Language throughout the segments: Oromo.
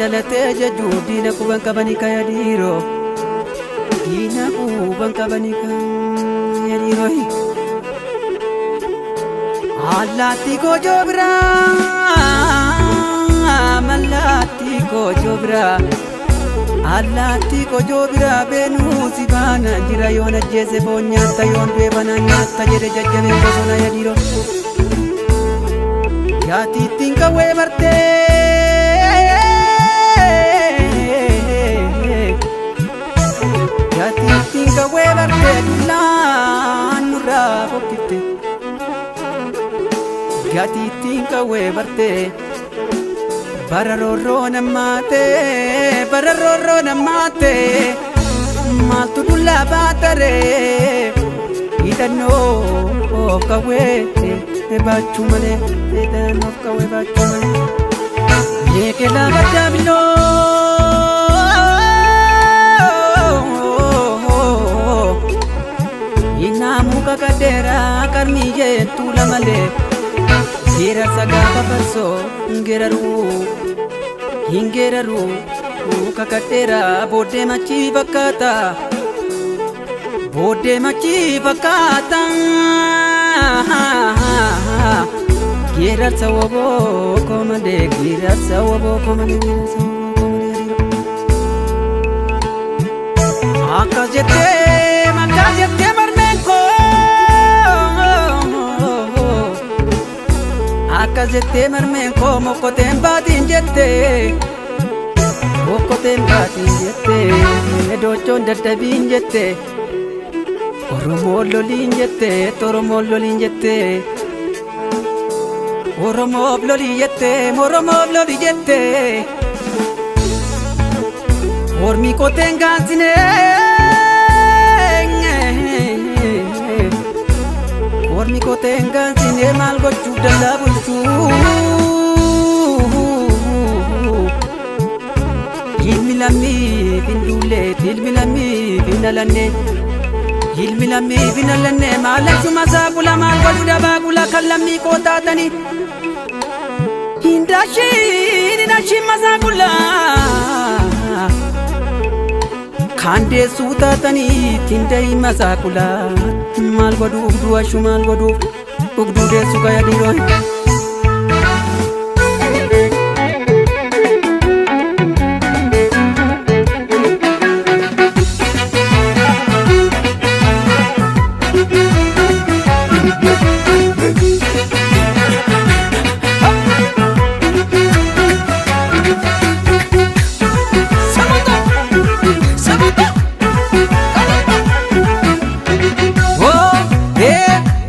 Dhalatee jajuu diina quban qabanii kaya dhiiroo. Diina quban qabanii kaya dhiiroo. Allaattii goojoo biraa mallaattii goojoo biraa allaattii goojoo biraa beenuu si baana jira yoon ajjeese foon nyaatta yoon du'e banaan nyaatta jedhe jajjabeen bosona ya dhiiroo. Yaatiittiin qawwee bartee yaatiittiin qawwee bartee dullaan nurraa fokkifte. Gatiittiin qawwee bartee bara roorroo nammaatee bara roorroo nammaatee maaltu dullaa baataree hidhannoo qawwee baachuu malee hidhannoo qawwee baachuu malee. Eekelaa baddaa biloo Inaamu kakadheeraa qarmii jettuu lamalee geerarsa gaafa farsoo hin geeraruu hin geeraruu kakadheeraa booddee machii fakkaata booddee machii fakkaata geerarsa woboo koo malee geerarsa woboo koo malee geerarsa woboo koo malee. Akkas jettee akkas jettee marmeen koo akkas jettee marmeen koo mokkoteen baatiin jettee mokkoteen baatiin jettee doochoon dadhabiin jettee Oromoon loliin jettee Oromoon loliin jettee Oromoof lolii jettee Oromoof lolii jettee Mormi qoteen gaansinee Mormi qoteen gaansinee maal gochuuf dallaa bulchuu Ilmi lammiif hin duulleet ilmi lammiif hin dhalanne Ilmi lammiif hin dhalanne maal achuma saaqula maal godhu dabaaqula kan lammii koo taatanii Hindashiin hindashiin masaaqula Kan deessuu taatanii hindai masaaqula maal godhuuf du'ashu maal godhuuf dhugduu deessu kaya dhiiroo.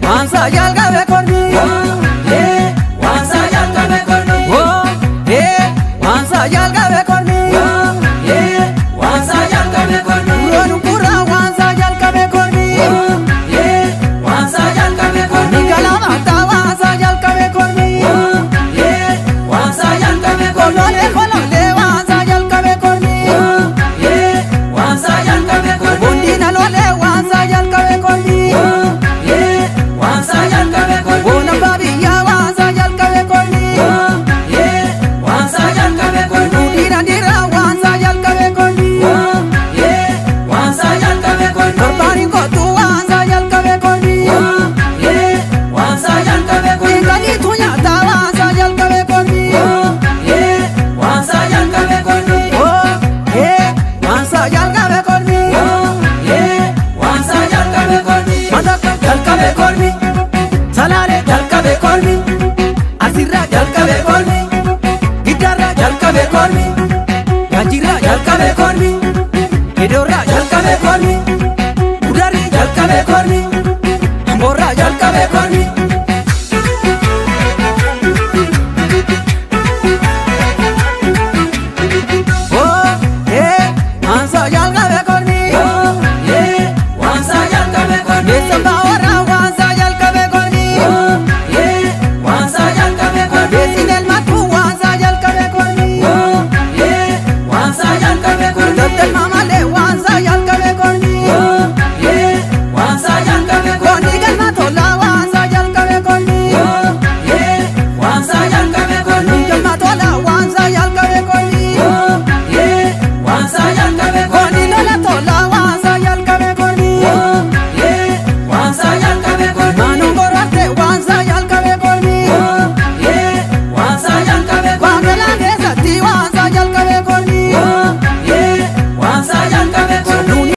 Waansa jalqabe kormi. Waansa jalqabe kormi. Waansa jalqabe kormi. Waansa jalqabe kormi. Roon waansa jalqabe kormi. Waansa jalqabe kormi. Galamaata waansa jalqabe kormi. Waansa jalqabe kormi. Kololee kololee waansa jalqabe kormi. Waansa jalqabe kormi. Bondina lolee waansa jalqabe kormi. Waansa jalqabe kormi. Boona baabiyyaa waansa jalqabe kormi. Waansa jalqabe kormi. Dhiira dhiira waansa jalqabe kormi. Waansa jalqabe kormi. Torbaani kootu waansa jalqabe kormi. Waansa jalqabe kormi. Dhiiraniitu nyaata waansa jalqabe kormi. Waansa jalqabe kormi. Waansa jalqabe kormi. Waansa jalqabe kormi. Madaka jalqabe kormi. Salaale jalqabe kormi. Asirraa jalqabe kormi. Giddaarraa jalqabe kormi. Gaajirraa jalqabe kormi. Edoorraa jalqabe kormi. Udarri jalqabe kormi. Amboorraa jalqabe kormi.